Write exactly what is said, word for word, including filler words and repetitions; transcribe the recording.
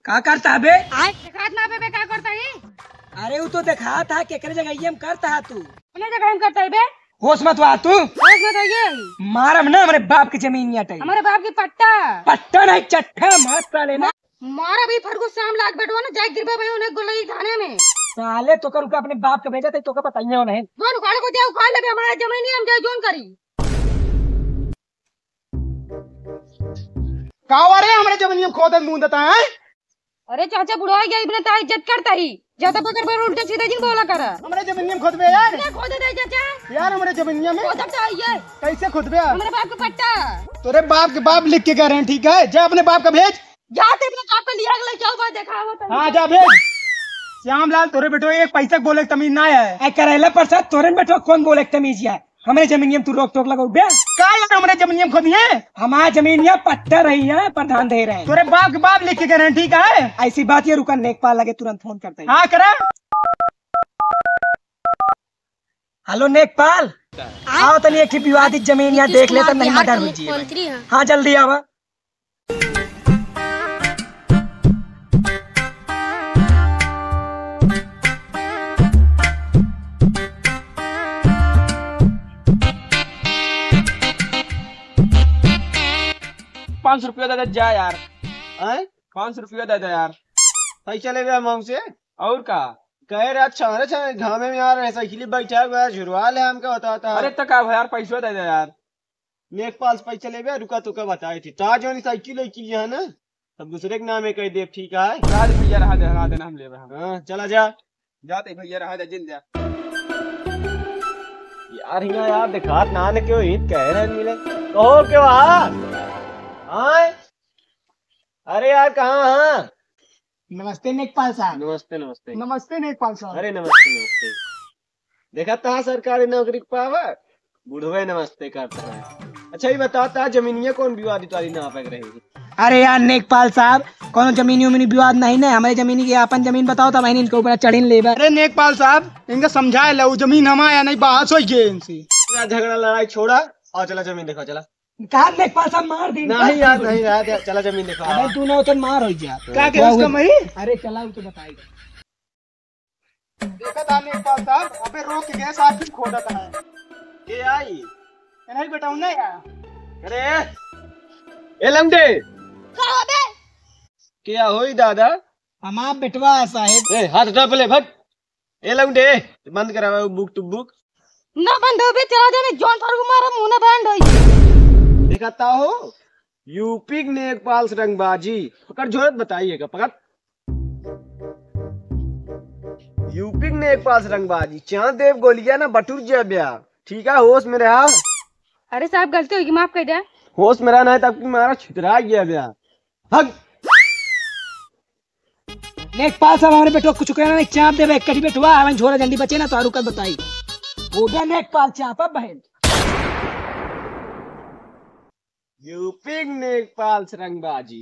का करता है बे? देखात ना बे, बे का करता ही? अरे वो तो देखात है, केकरे जगह ये हम करता है तू? अपने जगह हम करता ही बे। होश मत हुआ तू। होश मत आइए। मारब ना हमरे बाप की जमीन या टाइम। हमारे बाप की पट्टा। पट्टा नहीं, चट्टा मार साले ना। मार अभी फरगु शाम लाग बैठवा ना, जाए गिरबे भाई उन्हें गोलई थाने में। साले तोका रुका, अपने बाप का भेजा थे, तोका बताइए नहीं। जोन उखाड़ को दे, उखाड़ ले बे, हमारा जमीन ही हम जाए जोन करी। का रे, हमरे जमीनिया में खोदत मूंदत है? अरे चाचा, बुढ़ा गया, इबने ता इज्जत करता ही। ज्यादा बकर बर उल्टा सीधा जिन बोला करा। हमरे जमीनिया में खोदबे यार। इबने खोदे दे चाचा। यार, हमरे जमीनिया में। खोदब तो आइए। कैसे खोदबे यार? हमरे बाप का पट्टा। तोरे बाप के बाप लिख के गए रहे, ठीक है? जा अपने बाप का भेज। जा ते अपने बाप का लिया के ले जाओ, बात देखावा तनी। हाँ, जा भेज। श्यामलाल, तोरे बेटो एक पैसा बोले के तमीज ना है। ए, करेला प्रसाद, तोरे बेटो कौन बोले के तमीज है? हमरे जमीनिया में तू रोक टोक लगाऊ बे? का यार, हमरे जमीनिया में खोदिए? हमार जमीनिया पट्टा रही है, प्रधान दे रहे हैं। तोरे बाप के बाप लिख के गए हैं, ठीक है? ऐसी बात ये रुका, नेकपाल लगे तुरंत फोन करते हैं। हाँ, करा। हेलो नेकपाल, आओ तनी एक ठे विवादित जमीन यहाँ देख ले, तब नहीं मर्डर हो जाइए। हाँ, जल्दी आवा। पाँच सौ रुपया दे दे जा यार। आय? पाँच सौ रुपया दे दे यार। पैसा लेबे हम हमसे? और का? कहे रहे, अच्छा, अरे अच्छा, घामे में यार, ऐसा इकली बैठा हुआ है, झुरवा ले हमका, होता, होता। अरे तो का भा यार, पैसा दे दे यार। नेकपाल से पैसा लेबे, रुका, तोका बताए थी। ता जौन साइकिल लेके लिया है ना, तब दूसरे के नाम में कह देब, ठीक है? जा दे भैया, रहा दे, रहा देना, हम लेबे हम। हाँ, चला जा। जाते भैया, रहा दे, जिन जा। यार, हियाँ यार, देखात ना ने क्यों ईद कह रहे मिले। कहो क्यों आ? हाँ? अरे यार, कहाँ हाँ? नमस्ते नेकपाल साहब। नमस्ते, नमस्ते। नमस्ते नेकपाल साहब। अरे नमस्ते, नमस्ते। देखा था सरकारी नौकरी के पावर, बुढ़वे नमस्ते करता है। अच्छा, ये बताओ, ता जमीनिया कौन विवादित वाली नापक रही? अरे यार नेकपाल साहब, कौनो जमीनी उमीनी विवाद नहीं ने, हमारे जमीनी के अपन जमीन बताओ, तब इनके ऊपर चढ़िन लेबे। अरे नेकपाल साहब, इनका समझाए ला, वो जमीन हमारा नहीं, बहस हो गई इनसे। इतना झगड़ा लड़ाई छोड़ा और चला जमीन देखा, चला। कहा नेकपाल साहब मार दी। नहीं यार, नहीं यार, चला जमीन देखा। अबे तू ना उतन मार हो जा। का के उसका मही? अरे चला, वो तो बताएगा। देखा था नेकपाल साहब, अबे रोक के गए, साथ ही खोदा था। के आई? नहीं बेटा, उन्हें यार। अरे, ए लंगटे। का बे? क्या होई दादा? हमार बेटवा साहेब। ए, हाथ हटा पहले, भट। ए लंगटे, बंद करावा वो बुक टू बुक। ना बंद होबे, चला जाने, जौन फारू मारा, मुंह ना बंद होई। देखा ता हो, यूपी के नेकपाल से रंगबाजी। पकड़ झोरत बताइएगा, पकड़। यूपी के नेकपाल से रंगबाजी। चांद देव गोलिया ना बटुर जाब्या। ठीक है, होश में रहा। अरे साहब, गलती होगी, माफ कर दे। होश में रहा, ना तो आपकी मारा छितरा गया ब्या। हग। नेकपाल साहब, हमारे बेटवा कुछ कहना नहीं, चाप देबे, एक कटी बेटवा, हमें झोरा जल्दी बचे ना, तो आरू कल बताई। हो गया नेकपाल चापा बहन। यूपी के नेकपाल से रंगबाजी।